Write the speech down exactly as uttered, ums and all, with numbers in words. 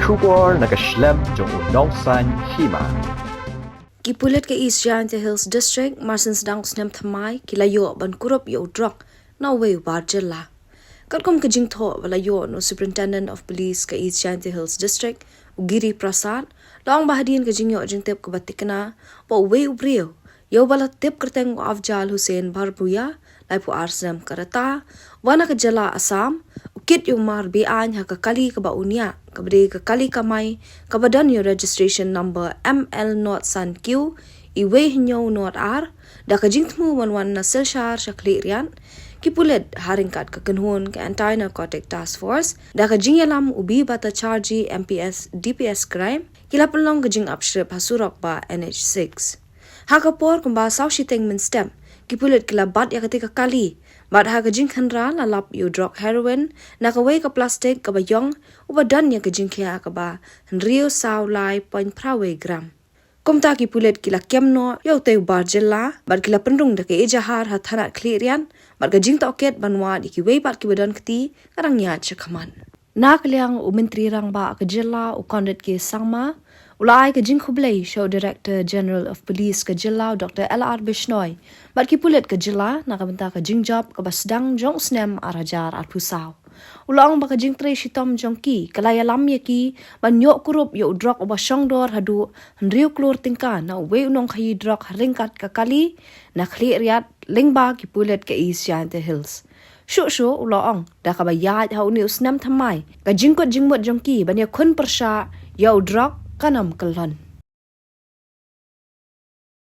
Khubor na ka shlem jong u nongsan hima. Ki pulit ka East Jaintia Hills District, mar syn sdang u snem thymmai, ki la ïoh ban kurup ïa u drok na uwei u bar jylla. Katkum ka jingthoh ba la ïoh na u Superintendent of Police ka East Jaintia Hills District, u Giri Prasad, la ong ba hadien ka jingïoh jingtip kaba tikna ba uwei u briew, ïa uba la tip kyrteng u Afzal Hussain Bharbuya, laiphew ar snem ka rta, uba na ka jylla Assam, u kit ïa u mar be-aiñ ha ka kali kaba u ñiah, kaba dei ka kali kamai, kaba don ïa u registration number M L not san Q, uwei hynñiew not ar, da ka jingthmu ban wan na Silchar sha Khliehriat. Ki pulit ha ryngkat ka kynhun ka Anti-Narcotic Task Force, da ka jingïalam u B Bhattacharjee, M P S, D P S Crime, ki la pynlong ka jingap shrip ha surok ba N H six. Ha ka por kumba saw shiteng mynstep, ki pulit ki la bat ïa katei ka kali, bad ha ka jingkhynra la lap ïa u drok heroin na kawei ka plastik kaba ïong, uba don ïa ka jingkhia kaba hynriew saw lai point phra wei gram. Kumta ki pulit ki la kem noh ïa utei u bar jylla, bad ki la pynrung da ka ejahar ha thana Khliehriat, bad ka jingtohkit ban wad ïa kiwei pat kiba don kti ka dang ïaid shakhmat. Na ka liang u Myntri Rangbah ka jylla u Conrad K Sangma, u la ai ka jingkhublei sha u Director General of Police ka jylla u Doctor L R Bishnoi, bad ki pulit ka jylla na ka bynta ka jingjop kaba sdang jong u snem ar hajar arphew saw. U la ong ba ka jingtrei shitom jong ki ka la ïalam ïa ki ban ïoh kurup ïa u drok uba shongdor haduh hynriew klur tyngka na uwei u nongkhaïi drok ha ryngkat ka kali na Khliehriat lyngba ki pulit ka East Jaintia Hills. Shuh shuh u la ong, da kaba ïaid ha une u snem thymmai, ka jingkut jingmut jong ki ban ïakhun pyrshah ïa u drok kan ym kyllon.